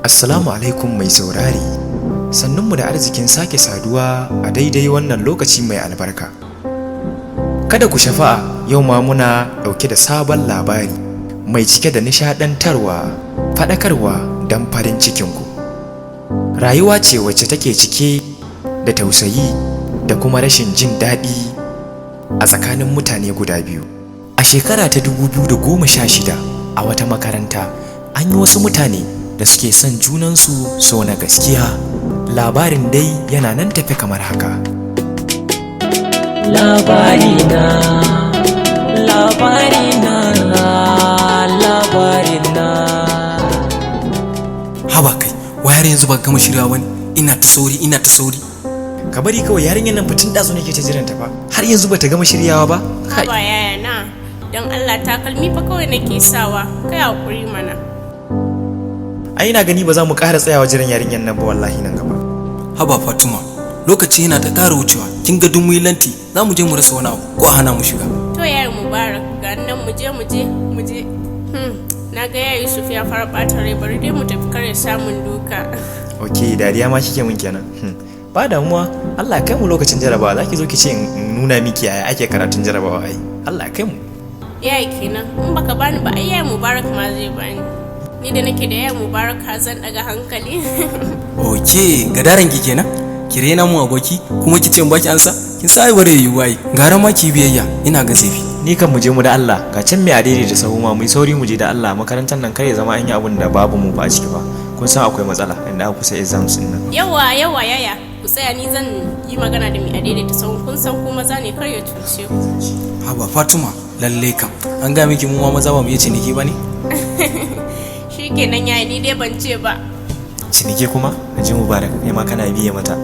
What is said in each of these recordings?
Assalamu alaikum mai saurari, sannunmu da arzikin sake saduwa a daidai wannan lokaci mai albarka. Kada ku shafa'a, yau ma muna ɗauke da sabon labari mai cike da nishaɗantarwa, faɗakarwa don farin cikinku. Rayuwa ce wacce take cike da tausayi da kuma rashin jin daɗi a tsakanin mutane guda biyu. A shekara ta 2016, a wata makaranta an yi wasu mutane da suke son junansu so na gaskiya. Labarin dai yana nan tafe kamar haka. Labarina, labarina, labarina. Haba kai, wayar yanzu ba gama shirya wani? Ina ta sauri, ina ta sauri. Ka bari kawai, yarinyar nan fitin ɗazu nake ta jiranta fa, har yanzu bata gama shiryawa ba. Kai. Haba yaya na, don Allah, takalmi fa kawai nake sawa, kai hakuri mana. Ai ina gani ba za mu ƙara tsayawa jiran yarinyar nan ba wallahi nan gaba. Haba Fatuma, lokaci yana ta ƙara wucewa. Kin ga duk muyi lanti, za mu je mu rasa wani abu ko a hana mu shiga. To yaya Mubarak, ga nan, mu je, mu je, mu je. Na ga yaya Yusuf ya fara ɓata rai, bari dai mu tafi kare samun duka. Ok, dariya ma kike mun kenan. Ba damuwa, Allah ya kai mu lokacin jarabawa, za ki zo ki ce in nuna miki yaya ake karatun jarabawa ai. Allah ya kai mu. Yaya kenan, in baka bani ba, ai yaya Mubarak ma zai bani. Ni da nake da yaya Mubarak har zan daga hankali? Ok, gadaran ki kenan, ki rena mu aboki kuma ki ce in baki ansa. Kin sa ai bare yiwu ai, gara ma ki biyayya, ina ga zafi. Ni kan mu je mu da Allah, ga can mai adaidaita sahu ma, mu yi sauri mu je da Allah. Makarantar nan kar ya zama an yi abun da babu mu ba a ciki ba. Kun san akwai matsala inda aka kusa exams din nan. Yawa yawa yaya, ku tsaya, ni zan yi magana da mai adaidaita sahun, kun san ku maza ne, kar ya cuce ku. Haba Fatuma, lalle kam an ga miki mu ma maza ba mu iya ciniki ba ne. Shikenan yaya, ni dai ban ce ba. Ciniki kuma? Haji Mubarak, kai ma kana biye mata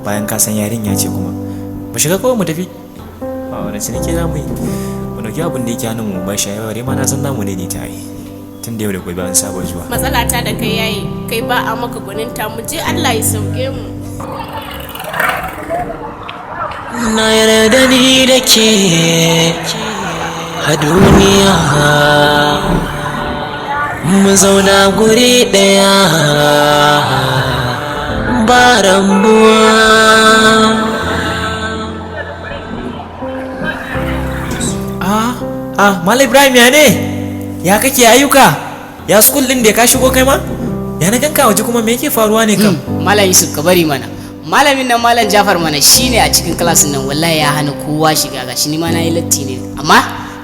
bayan ka san yarinya ce kuma. Mu shiga kawai mu tafi. A wani ciniki za mu yi? Mu dauki abin da yake hannun mu ba shi bare ma na san namu ne ni ta yi. Tun da yau da gobe an saba zuwa. Matsala ta da kai yayi, kai ba a maka gwaninta. Mu je, Allah ya sauke mu. Na yarda ni da ke a duniya mu zauna guri ɗaya ba rabuwa. Ah, ah, Malam Ibrahim, ya ne? Ya kake ayyuka? Ya school din da ka shigo kai ma? Ya na ganka waje kuma, me yake faruwa ne kam? Malam Yusuf, ka bari mana. Malamin nan, Malam Jafar mana, shine a cikin klasin nan, wallahi ya hana kowa shiga. Gashi ni ma na yi latti ne. Amma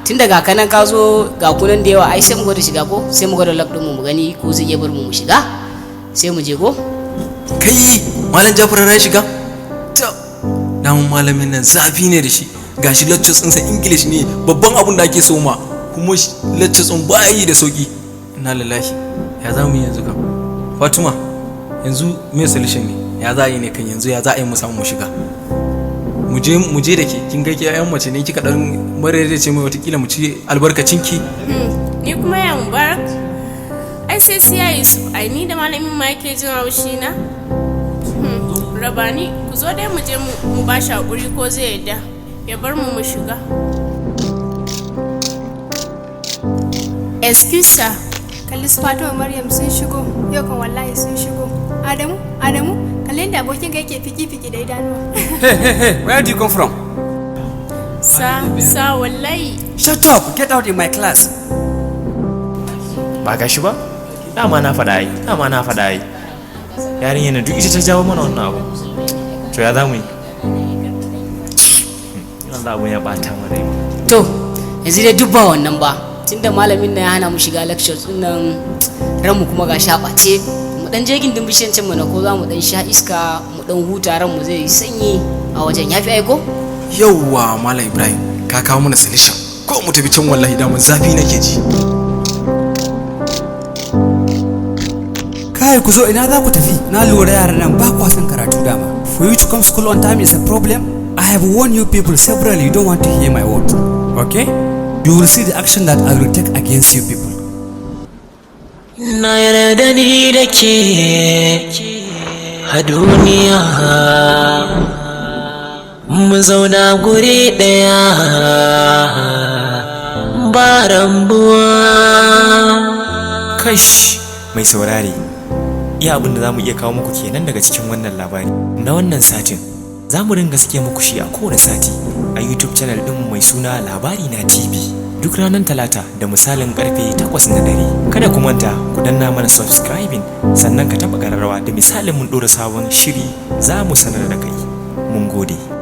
tun daga kanan ka zo, ga kunan da yawa, ai sai mu gwada shiga ko? Sai mu gwada luck din mu, mu gani ko zai iya bar mu mu shiga. Sai mu je ko? Kai, Malam Jafar ya shiga ta damun. Malamin nan zafi ne da shi. Gashi lectures ɗinsa English ne, babban abun da ake so ma kuma lectures ɗin ba yi da sauki. Inna lillahi, ya za mu yi yanzu kam? Fatuma, yanzu me solution ne? Ya za a yi ne kan yanzu? Ya za a yi mu samu mu shiga? Mu je da ke, kin ga ke ƴan mace ne, kika dan marere ce mai, watakila mu ci albarkacin ki. Ni kuma ya Mubarak? Ai sai siya Yusuf, ai ni da malamin ma yake jin haushi na. Raba ni, ku zo dai mu je mu ba shi hakuri ko zai yarda ya bar mu mu shiga. Excuse, sir. Kalli su Fatima, Maryam sun shigo yau kan, wallahi sun shigo. Adamu, Adamu, kalli yadda abokin ka yake fiki fiki da idanuwa. Hey, hey, hey, where do you come from? Sir, sir, wallahi. Shut up! Get out in my class. Ba gashi ba? Dama na faɗa ai, dama na faɗa ai. Yarinyar nan duk ita ta jawo mana wannan abu. To ya za mu yi? Allah, abun ya ɓata mana rai. To, yanzu dai duk ba wannan ba. Tunda malamin nan ya hana mu shiga lectures din nan, ranmu kuma ga sha ɓace. Mu dan je gindin bishiyan can mana, ko za mu dan sha iska, mu dan huta, ranmu zai yi sanyi a wajen, yafi aiko? Yauwa Malam Ibrahim, ka kawo mana solution ko? Mu tafi can, wallahi damun zafi nake ji. Kai, ku zo, ina za ku tafi? Na lura yaran nan ba kwa son karatu dama. For you to come school on time is a problem. I have warned you people severally, you don't want to hear my word. Okay? You will see the action that I will take against you people. Na yarda ni da ke a duniya mu zauna guri ɗaya ba rabuwa. Kash, mai saurare. Iya abin da za mu iya kawo muku kenan daga cikin wannan labari na wannan satin. Za mu ringa sake muku shi a kowane sati a YouTube channel ɗin mai suna Labari Na TV. Duk ranar Talata da misalin karfe 8 na dare. Kada ku manta ku danna mana subscribing, sannan ka taɓa ƙararrawa. Da misalin mun ɗora sabon shiri, za mu sanar da kai. Mun gode.